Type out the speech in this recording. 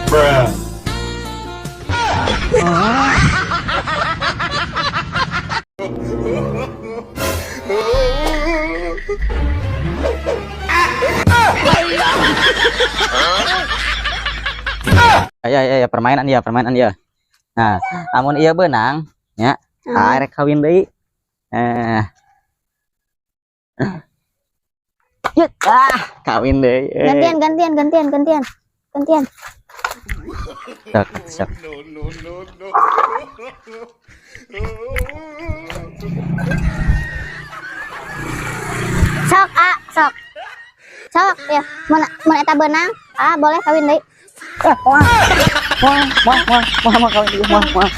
Bruh. Ya ya ya, permainan ya, permainan ya. Nah, amun ieu beunang nya, ah, rek kawin deui. Eh. Ya, ah, kawin deui. Eh. Gantian, gantian, gantian, gantian. Gantian. Sok, sok. No, no, no, no. Sok, ah, sok. Sok, ya. Mun mun eta beunang, ah, boleh kawin deui. Ah, moal. Moal, moal, moal, moal, moal kawin deui, moal, moal.